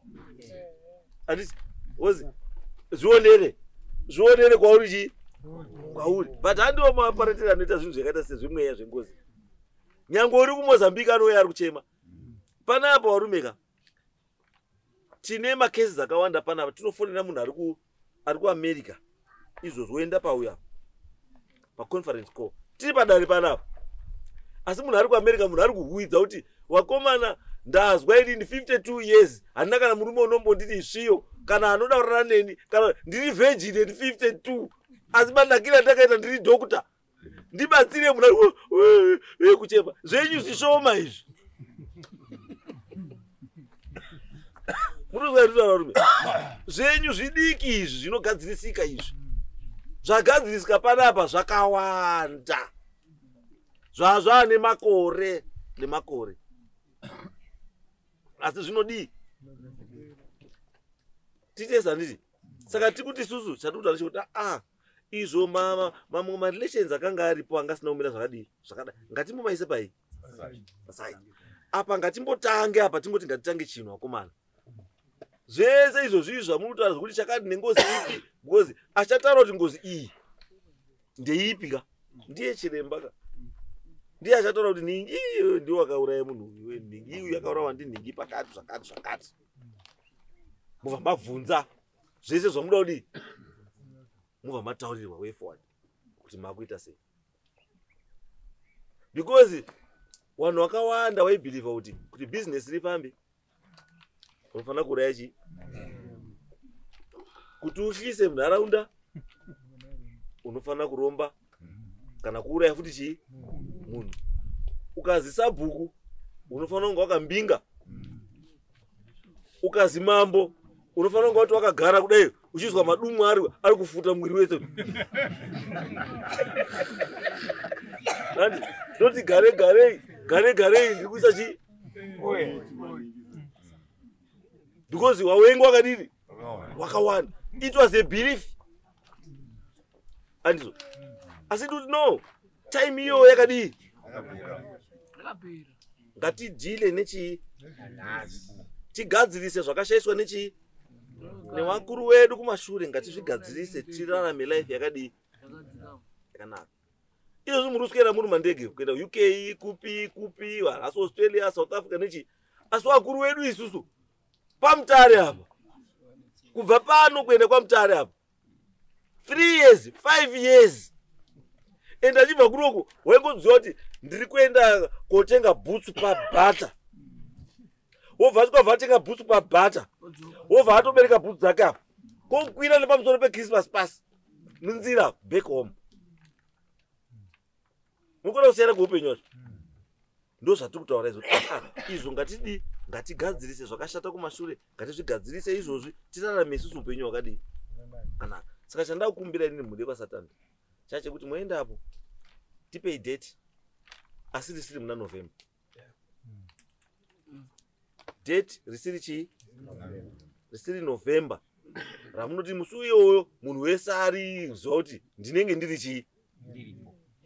[SPEAKER 1] anditi ozi zvionere zvionere kwauri chii kwauri but handiwo maparetero anoita zvinhu zvakaita sezvimweya zvengozi. Nyangwe uri kuMozambique anouya ari kuchema panapa varumeka tine makesi akawanda panapa tinofonera munhu ari kuAmerica izvozvo oenda pauya paconference call tiri padare panapa asi munhu ari kuAmerica munhu ari kuhuidza kuti wakomana ndazwa inini 52 years handina kana murume unombonditi sviyo kana anoda kurara neni kana ndiri virgin at 52 asi mandakira ndakaita ndiri doctor ndibatsire munhu ari kuchema zvenyu zvishoma izvi. Munozwa varume zvenyu zvidiki izvi zvinogadzirisika izvi zvagadzirisika panapa zvakawanda zvazva nemakore nemakore asi zvinodii titese handiti. Saka tikuti isusu chatikuti ndechekuti izvo mamwe marelations akanga aripo anga asina kumira zvakadii zvakadai ngatimbomaise pai paside apa ngatimbotange apa tingoti ngatitange chinhu akomana. Zvese izvo zvii zvamuri kutaura zvekuti chakati nengozi ipi because achataura kuti ngozi iyi ndeipi ka ndiye chiremba ka ndiye achataura kuti nhingi ndiwo akauraya munhu uyu nhingi uyu akaurawa ndinhingi pakati zvakati zvakati mubva mabvunza zvese zvamuda kudii mubva mataurirwa way forward kuti makuita sei because vanhu vakawanda vaibhilivha kuti business rifambe unofanira kuuraya chii kuti uhlise munharaunda unofanira kuromba kana kuuraya futi chii munhu. Ukazi sabhuku unofanira kunge wakambinga. Ukazi mambo unofanira kunge wati wakagara kudai uchizwa madumu ari kufuta mwiri wese. Ndoti gare garei gare garei ndiri kuisa chii because wawengi wakadini wakawanda. It was a belief andizvo asi ndikuti no time iyoyo yakadii ngatidhile nechii tigadzirise zvakashaiswa nechii nevakuru wedu kumashure ngatizvigadzirise tirarame life yakadii yakanaka. Izvozvi muri kuswera muri mandege kuenda UK kupi kupi asi Australia South Africa nechii asi vakuru wedu isusu paMutare apa kubva pano kuenda kwaMutare apa 3 years 5 years ende achibva kunoku waingoziva kuti ndiri kuenda kotenga bhutsu pabhata Wobva asvika wobva atenga bhutsu pabhata, wobva atobereka bhutsu dzake apa, kokwira nepamusoro pechristmas pasi munzira back home. Mukuda kusiyana kweupenyu wacho. Ndo zvatiri kutaura izvo. Izvo ngatidii, ngatigadzirise zvakashata kumashure, ngatizvigadzirise izvozvi, tirarame isusu upenyu hwakadii kanaka. Saka chandaa kukumbira inini mhuri yekwasatani chachekuti moendapo, tipei date, asi risiri muna November. Date risiri chii? Risiri November. Ramunoti musi uyoyo munhu wese ariziva kuti ndinenge ndiri chii?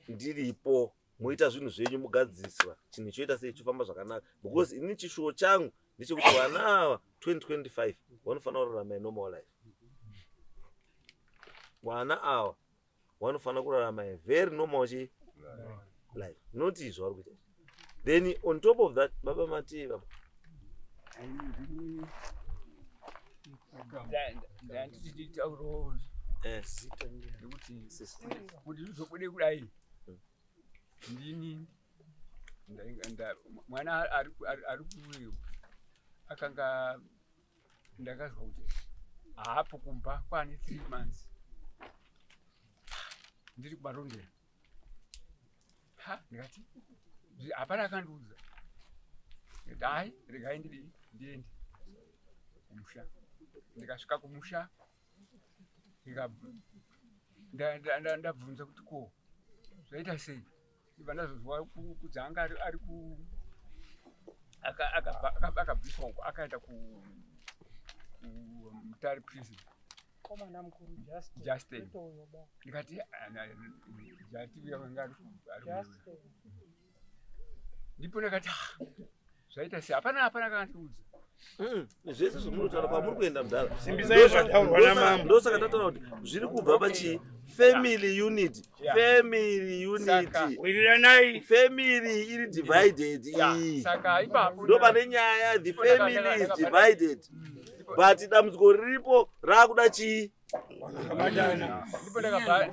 [SPEAKER 1] Ndiripo. Moita zvinhu zvenyu mugadziriswa, chinhu choita sei chofamba zvakanaka. Because ini chishuwo changu ndechekuti vana ava 2025 vanofanira kurarama a normal life. Vana ava vanofanira kurarama a very normal chi life, not izvo vari kuita. Then on top of that, baba mati baba
[SPEAKER 3] Ndandititaurawo nekuti kuti zvizobude kudai, ndini mwana ari kuuyo akanga ndakazwa kuti haapo kumba kwaane 3 months ndiri kumarondera. Ha, ndikati hapana akandiudza. Ndikati hai, regai ndidi ndiende kumusha. Ndikasvika kumusha, ndabvunza kuti ko zvaita sei. Ndibva ndazozwa kudza anga ari ku akabviswa uko akaenda ku Mutare prison.
[SPEAKER 2] Komana mukuru Justin.
[SPEAKER 3] Justin. Ndikati Justin anga ari
[SPEAKER 2] Justin.
[SPEAKER 3] Ndipo ndakati zvaita sei, hapana akandiudza.
[SPEAKER 1] Zvese zvamunotaura kwamuri kuenda mudhara.
[SPEAKER 3] Simbisai zvataurwa namambo.
[SPEAKER 1] Ndosaka tataura kuti zviri kubva pachi family unit. Family unit.
[SPEAKER 3] Wiriranai.
[SPEAKER 1] Family iri divided iyi.
[SPEAKER 3] Saka ipapo
[SPEAKER 1] ndo pane nyaya, the family is divided. But dambudziko riripo raakuda chii?
[SPEAKER 3] Ndipo ndakabva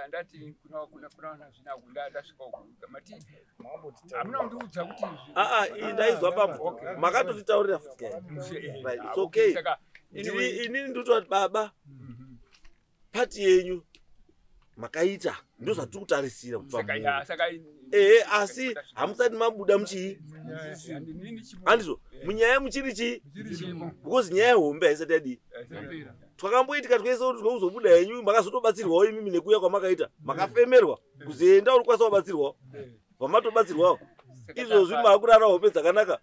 [SPEAKER 3] ndati kuna vana zvinaku ndasvika uku mati hamuna kundiudza kuti
[SPEAKER 1] iyi ndaizwa pambo makatotitaurira futi. Right, it's okay. Inini ndototi baba, pati yenyu makaita ndo zvatiri kutarisira kubva ehe, asi hamusati mabuda muchii, handizvo? Munyaya muchiri chii? Because nyaya yehombe haisati yadii. Twakamboitika twese kuti twekuzobuda henyu, makazotobatsirwawo imimi nekuuya kwamakaita, makafemerwa kuzoenda uri kukwanisa kubatsirwawo, vamatobatsirwawo izvozvi maakurara hope dzakanaka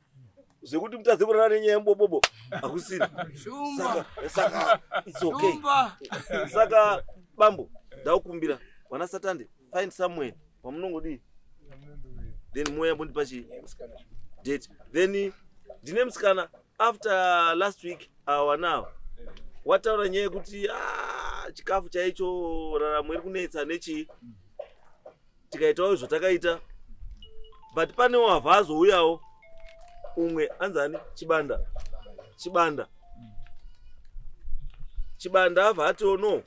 [SPEAKER 1] zvekuti mutadze kurara nenyaya yemubobobo hakusina. Saka it's okay. Saka bambo, ndakukumbira vana Satande, find somewhere pamunongodii, then moya mondipa chii date. Then ndine musikana after last week awa now wataura nyaya yekuti chikafu chaicho raramo iri kunetsa nechii, tikaitawo izvo takaita, but panewo havha azouyawo umwe anzani Chibanda. Chibanda abva atiwo no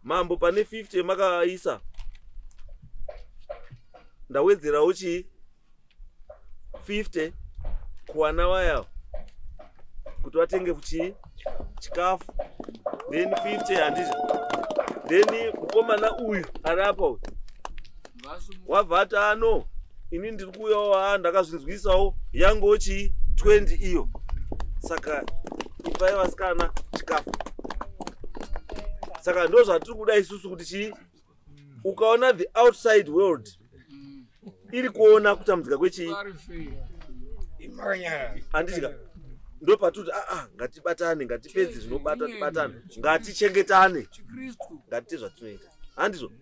[SPEAKER 1] mambo, pane 50 makaisa ndawedzerawo chii 50 kuwana wayawo kuti watenge chii chikafu, then 50 handizvo. Then mukomana uyu ari apa uyu wabva ati ano ini ndiri kuuyawo, ndakazvinzwisawo yangowo chii 20 iyo. Saka ipai vasikana chikafu. Saka ndo zvatiri kuda isusu kuti chii, ukaona the outside world iri kuona kutambudzika kwechii, handitika ndo patoti ngatibatane, ngatipedze zvinobata, tibatane, ngatichengetane, ngatiite zvatinoita, handizvo?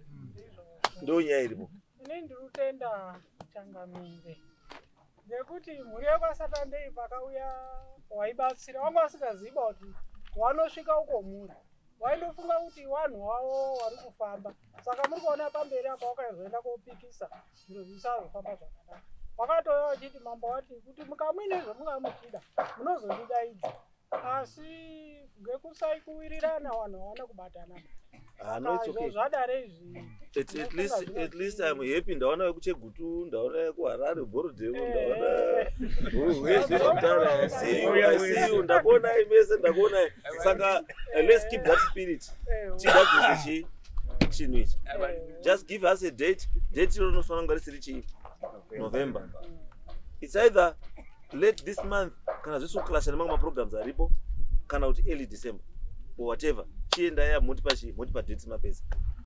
[SPEAKER 1] Ndo nyaya iripo.
[SPEAKER 2] Ini ndiri kutenda changamire ngekuti mhuri yekwasatandei pakauya waibatsira wanga vasingaziva kuti wanosvika uko muri, waindofunga kuti vanhu wavo vari kufamba. Saka muri kuona pamberi apa wakazoenda kopikisa zviro zvisazofamba zvakanaka. Wakatouya vachiti mambo wati kuti mukamuine zvamunga muchida munozondidaidza. Asi ngekusaikuwirirana vanhu hawana kubatana.
[SPEAKER 1] Ah, no, it's
[SPEAKER 2] Saka
[SPEAKER 1] okay.
[SPEAKER 2] zvadare izvi.
[SPEAKER 1] At least I'm happy. Ndaona vekuChegutu, ndaona vekuHarare, Borrowdale, ndaona wese mudhara. I see you, I see you. Ndakuonai mese, ndakuonai. Saka let's keep that spirit. Tigadzise chinhu ichi. Just give us a date. Date iro rinofanira kunge risiri chii, November. It's either late this month kana zvisi kuclasha nemamwe maprograms aripo, kana kuti early December or whatever. Chiendai, mutipa chii, mutipa date, mapedza.